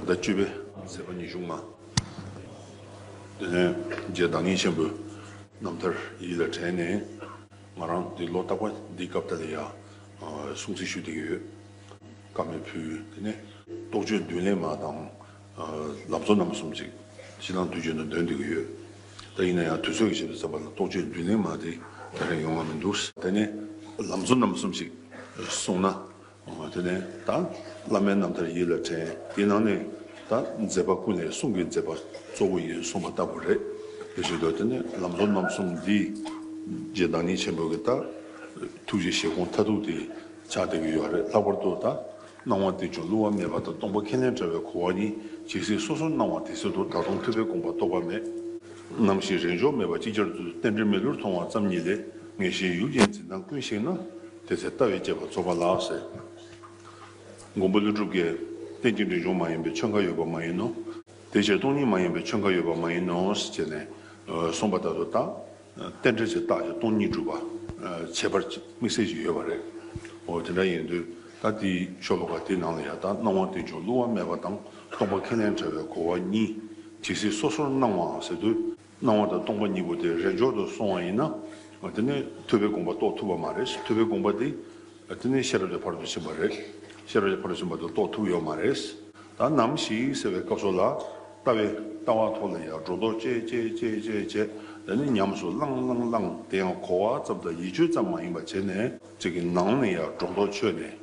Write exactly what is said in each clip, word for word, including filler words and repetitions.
ཟླ་བཅུ་པའི་ཚེས་པ་ཉི་ཤུ་ལྔ། དེ་ནས་རྗེ་བདག་ཉིད་ཆེན་པོའི་རྣམ་ཐར་ཡིད་ལ་དྲན་ནས། ང་རང་འདི་ལོ་རྟག་པར་འདི་སྐབས་དེ་ལ་ཡ་སྲུང་བརྩི་ཞུ་བསྡད་ཀྱི་ཡོད། བཀའ་མོལ་ཕུལ། དེ་ནས་རྟོགས་བརྗོད་མདུན་ལེགས་མ་དང་། ལམ་གཙོ་རྣམ་གསུམ་ཅིག་ཕྱི་ནང་དུས་རྒྱུན་དུ་འདོན་བསྡད་ཀྱི་ཡོད། ད་ཡིན་ན་ཡང་དུས་ཚོད་ཀྱི་ཆེད་དུ་བསམ་པ་ལ་རྟོགས་བརྗོད་མདུན་ལེགས་མ་དེ་ད་རེས་ཡོང་བ་མི་འདུག་དེ་ནས་ལམ་གཙོ་རྣམ་གསུམ་ཅིག་གསུངས་ན། དེ་ནས་ད་བླ་མའི་རྣམ་ཐར་ཡིད་ལ་དྲན། དེའི་ནང་ནས་ད་མཛད་པ་ཀུན་ལས་གསུང་གི་མཛད་པ་གཙོ་བོ་ཡིན་གསུངས་པ་ལྟ་བུ་རེད། དེ་བཞིན་དུ་དེ་ནས་ལམ་གཙོ་རྣམ་གསུམ་འདི་རྗེ་བདག་ཉིད་ཆེན་པོ་གི་ད་ཐུགས་རྗེ་བཞེད་དགོངས་མཐར་ཐུག་དེ་ཆགས་བསྡད་ཀྱི་ཡོད་རེད། ལྷག་པར་དུ་ད་སྣང་བ་རྟེན་འབྱུང་བསླུ་བ་མེད་པ་དང་། སྟོང་པ་ཁས་ལེན་བྲལ་བའི་གོ་བ་གཉིས། ཇི་སྲིད་སོ་སོར་སྣང་བ་དེ་སྲིད་དུ། ད་དུང་ཐུབ་པའི་དགོངས་པ་རྟོགས་པ་མེད། ནམ་ཞིག་རེས་འཇོག་མེད་པར་ཅིག་ཅར་དུ། རྟེན་འབྲེལ་མི་བསླུར་མཐོང་བ་ཙམ་ཉིད་ལས། ངེས་ཤེས་ཡུལ་ཅན་འཛིན་སྟངས་ཀུན་ཞིག་ན། དེ་ཚེ་ལྟ་བའི་དཔྱད་པ་རྫོགས་པ་ལགས་ཟེར། མགོན་པོ་ཀླུ་སྒྲུབ་ཀྱིས་རྟེན་ཅིང་འབྲེལ་འབྱུང་མ་ཡིན་པའི་ཆོས་འགའ་ཡོད་པ་མ་ཡིན་ནོ། དེ་ཕྱིར་སྟོང་ཉིད་མ་ཡིན་པའི་ཆོས་འགའ་ཡོད་པ་མ་ཡིན་ནོ་ཞེས་ནས་གསུངས་པ་ལྟར་དུ། ད་རྟེན་འབྲེལ་གྱི་རྟགས་ཀྱི་སྟོང་ཉིད་སྒྲུབ་པ་ཁྱད་པར་དམིགས་བསལ་ཞིག་ཡོད་པ་རེད། འོ་དེ་འདྲ་ཡིན་དུས་ད་དེའི་ཤོ་ལོ་ཀ་དེའི་ནང་ལ་ཡང་། ད་སྣང་བ་རྟེན་འབྱུང་བསླུ་བ་མེད་པ་དང་། སྟོང་པ་ཁས་ལེན་བྲལ་བའི་གོ་བ་གཉིས། ཇི་སྲིད་སོ་སོར་སྣང་བའང་ཟེར་དུས། སྣང་བ་དང་སྟོང་པ་གཉིས་པོ་དེ་རེས་འཇོག་ཏུ་སོང་བ་ཡིན་ན། དེ་ནི་ཐུབ་པའི་དགོངས་པ་རྟོགས་ཐུབ་པ་མ་རེད། ཐུབ་པའི་དགོངས་པ་དེ་དེ་ནི་ཤེས་རབ་ཀྱི་ཕ་རོལ་ཏུ་ཕྱིན་པ་རེད། ཤེས་རབ་ཀྱི་ཕ་རོལ་ཏུ་ཕྱིན་པ་དེ་རྟོགས་ཐུབ་ཡོད་མ་རེད། ད་ནམ་ཞིག་ཟེར་བའི་སྐབས་སུ་ལ། ལྟ་བའི་ལྟ་བ་ཐོག་ལ་ཡང་སྒྲོ་འདོགས་བཅད་བཅད་བཅད་བཅད་བཅད། དེ་ནི་ཉམས་སུ་བླངས་བླངས་བླངས། དེ་ཡང་གོ་བ་ཙམ་དང་ཡིད་དཔྱོད་ཙམ་མ་ཡིན་པ་བྱས་ནས། ཅིག་གི་ནང་ནས་ཡང་སྒྲོ་འདོགས་ཆོད་ནས།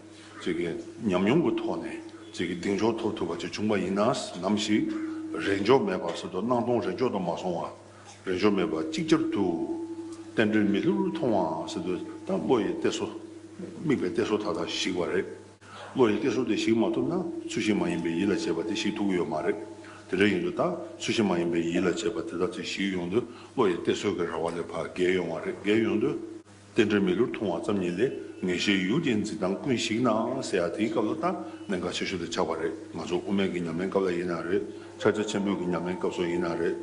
ཅིག་གི་ཉམས་མྱོང་གི་ཐོག་ནས་ཅིག་གི་གདེང་འཇོག་ཐོབ་ཐུབ་པ་ཅིག་བྱུང་བ་ཡིན་ན། ནམ་ཞིག་རེས་འཇོག་མེད་པ་ཟེར་དུས་སྣང་སྟོང་རེས་འཇོག་ཏུ་མ་སོང་བ། རེས་འཇོག་མེད་པ་ཅིག་ཅར་དུ། རྟེན་འབྲེལ་མི་བསླུར་མཐོང་བ་ཟེར་དུས། ད་བློ་ཡི་གཏད་སོ། དམིགས་པའི་གཏད་སོ་མཐའ་དག་ཞིག་པ་རེད། བློ་ཡི་གཏད་སོ་དེ་ཞིག་མ་ཐུབ་ན། ཚུལ་བཞིན་མ་ཡིན་པའི་ཡིད་ལ་བྱེད་པ་དེ་ཞིག་ཐུབ་ཀྱི་ཡོད་མ་རེད། དེ་འདྲ་ཡིན་དུས་ད་ཚུལ་བཞིན་མ་ཡིན་པའི་ཡིད་ལ་བྱེད་པ་དེ་དག་ཅིག་ཞིག་ཡོང་དུས། བློ་ཡི་གཏད་སོ་གི་ར་བ་ལས་ཕར་བརྒལ་ཡོང་བ་རེད། བརྒལ་ཡོང་དུས། རྟེན་འབྲེལ་མི་བསླུར་མཐོང་བ་ཙམ་ཉིད་ལས། ངེས་ཤེས་ཡུལ་ཅན་འཛིན་སྟངས་ཀུན་ཞིག་ན་ཟེར་ཡ་དེའི་སྐབས་ལ་ད་གནད་འགག་ཆེ་ཤོས་དེ་ཆགས་པ་རེད། ང་ཚོ་དབུ་མའི་གི་ཉམས་ལེན་སྐབས་ལ་ཡིན་ན་རེད། ཕྱག་རྒྱ་ཆེན་པོའི་གི་ཉམས་ལེན་སྐབས་སུ་ཡིན་ན་རེད།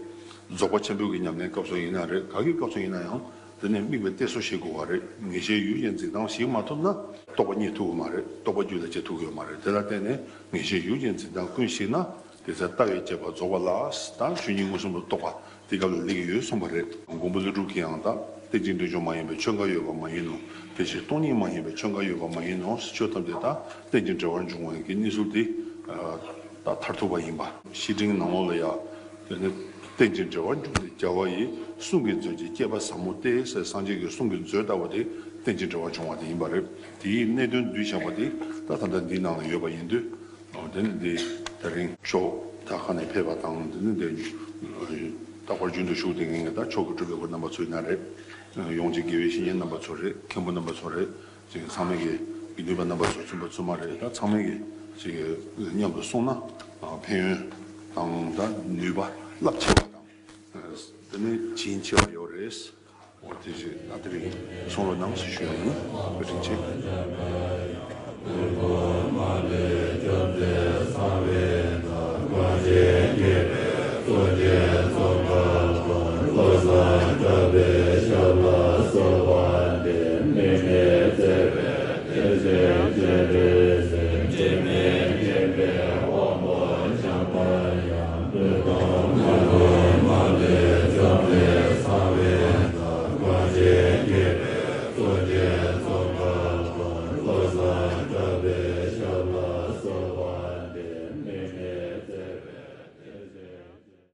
རྫོགས་པ་ཆེན་པོའི་གི་ཉམས་ལེན་སྐབས་སུ་ཡིན་ན་རེད། ག་གི་སྐབས་སུ་ཡིན་ན་ཡང་། དེ་ནས་དམིགས་པའི་གཏད་སོ་ཞིག་དགོས་པ་རེད། ངེས་ཤེས་ཡུལ་ཅན་འཛིན་སྟངས་ཞིག་མ་ཐུབ་ན། རྟོགས་པ་རྙེད་ཐུབ་ཀྱི་མ་རེད། རྟོགས་པ་རྒྱུད་ལ་སྐྱེ་ཐུབ་ཀྱི་ཡོད་མ་རེད། དེ་ལ་བརྟེན་ནས་ངེས་ཤེས་ཡུལ་ཅན་འཛིན་སྟངས་ཀུན་ཞིག་ན། དེ་ཚེ་ལྟ་བའི་དཔྱད་པ་རྫོགས་པ་ལགས། ད་ཆོས་ཉིད་མངོན་སུམ་དུ་རྟོགས་པ་དེ་སྐབས་ལ་སླེབས་ཀྱི་ཡོད་གསུངས་པ་རེད། མགོན་པོ་ཀླུ་སྒྲུབ་ཀྱིས་ཡང་། ད་རྟེན་ཅིང་འབྲེལ་འབྱུང་མ་ཡིན་པའི་ཆོས་འགའ་ཡོད་པ་མ་ཡིན་ནོ། དེ་ཕྱིར་སྟོང་ཉིད་མ་ཡིན་པའི་ཆོས་འགའ་ཡོད་པ་མ་ཡིན་ནོ། ཆོས་ཐམས་ཅད་ད་རྟེན་ཅིང་འབྲེལ་བར་འབྱུང་བའི་གི་གནས་ཚུལ་དེ་ད་མཐར་ཐུག་པ་ཡིན་པ། བཤེས་སྤྲིང་ནང་ལོགས་ལ་ཡང་། དེ་ནི་རྟེན་ཅིང་འབྲེལ་བར་འབྱུང་སྟེ་རྒྱལ་བ་ཡི། གསུང་གི་མཛོད་ཀྱི་བསྐྱེད་པ་ཟབ་མོ་སྟེ་ཟེར། སངས་རྒྱས་ཀྱི་གསུང་གི་མཛོད་ལྟ་བུ་དེ་རྟེན་ཅིང་འབྲེལ་བར་འབྱུང་བ་དེ་ཡིན་པ་རེད། དེའི་གནད་དོན་བསྡུས་བཞག་པ་དེ་ད་ད་ལྟ་འདིའི་ནང་ལ་ཡོད་པ་ཡིན་དུས། འོ། དེ་ནི་འདི་ད་རིང་ཆོས་ད་ག་ནས་ཕེབས་པ་དང་། དེ་ནི་འདི་རྟག་པར་རྒྱུན་དུ་བཞུགས་བསྡད་མཁན་གྱི་ད་ཆོས་ཀྱི་སྤྲུལ་པའི་སྐུ་རྣམ་པ་ཚོ་ཡིན་ན་རེད། ཡོངས་ཀྱི་དགེ་བའི་བཤེས་གཉེན་རྣམ་པ་ཚོ་རེད། མཁན་པོ་རྣམ་པ་ཚོ་རེད། ཅིག་ཚང་མས་ཀྱི་དགེ་འདུན་པ་རྣམ་པ་ཚོ་བཙུན་པ་བཙུན་མ་རེད། ད་ཚང་མས་ཀྱི་ཅིག་མཉམ་དུ་གསུངས་ན་ཕན་ཡོན་དང་། ད་ནུས་པ་རླབས་ཆེ་བ་དང་། དེ་ནི་བྱིན་ཆེ་བ་ཡོད་རེད། འོ། དེ་བཞིན་ད་དེ་རིང་གསུང་རོགས་གནང་ཞེས་ཞུ་ཡ་ཡིན། བཀའ་དྲིན་ཆེ།